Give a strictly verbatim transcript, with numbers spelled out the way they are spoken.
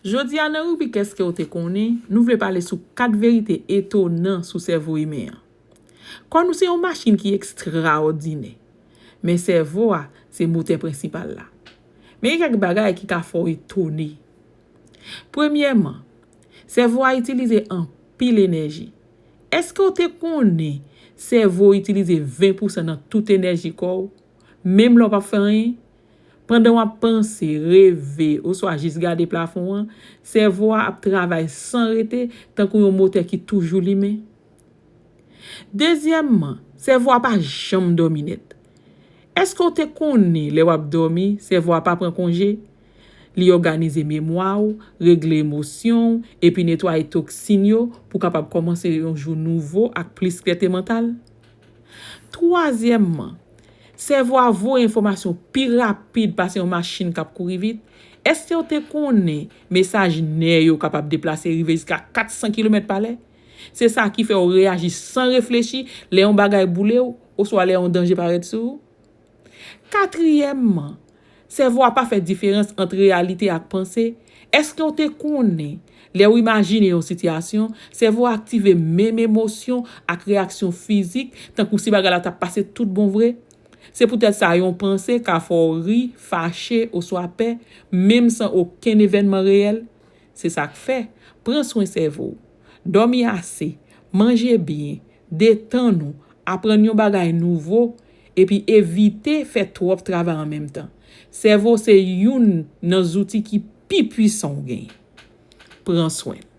Jodi a nan ribrik Èske w te konnen, nou vle pale sou kat verite etonan sou sèvo imen an. Kò nou se yon machin ki ekstraòdinè, men sèvo a se motè prensipal la. Men gen kèk bagay ki ka fè w etone. Premyèman, sèvo a itilize anpil enèji. Èske w te konnen sèvo itilize ven pousan nan tout enèji kò w, menm lè w p ap fè anyen? Pandan w ap panse, reve, oswa jis gade plafon an, sèvo a ap travay san rete, tankou yon motè ki toujou limen. Dezyèmman, sèvo a pa janm dòmi nèt. Èske w te konnen lè w ap dòmi, sèvo a pa pran konje? Li òganize memwa w, regle emosyon w, epi netwaye toksin yo pou w kapab kòmanse yon jou nouvo ak plis klète mantal. Twazyèmman, sèvo a voye enfòmasyon pi rapid pase yon machin k ap kouri vit. Èske w te konnen mesaj nè yo kapab deplase rive jiska kat san kilomèt pa lè? Se sa ki fè w reyaji san reflechi lè yon bagay boule w oswa lè yon danje parèt sou ou. Katriyèmman, sèvo a pa fè diferans ant reyalite ak panse. Èske w te konnen, lè w imajine yon sitiyasyon, sèvo a aktive menm emosyon ak reyaksyon fizik, tankou si bagay la t ap pase tout bon vre? Se poutèt sa, yon panse ka fè w ri, fache, oswa pè, menm san okenn evènman reyèl. Se sa k fè, pran swen sèvo w. Dòmi ase, manje byen, detann ou, aprann yon bagay nouvo, epi evite fè twòp travay an menm tan. Sèvo se youn nan zouti ki pi pwisan w genyen. Pran swen l.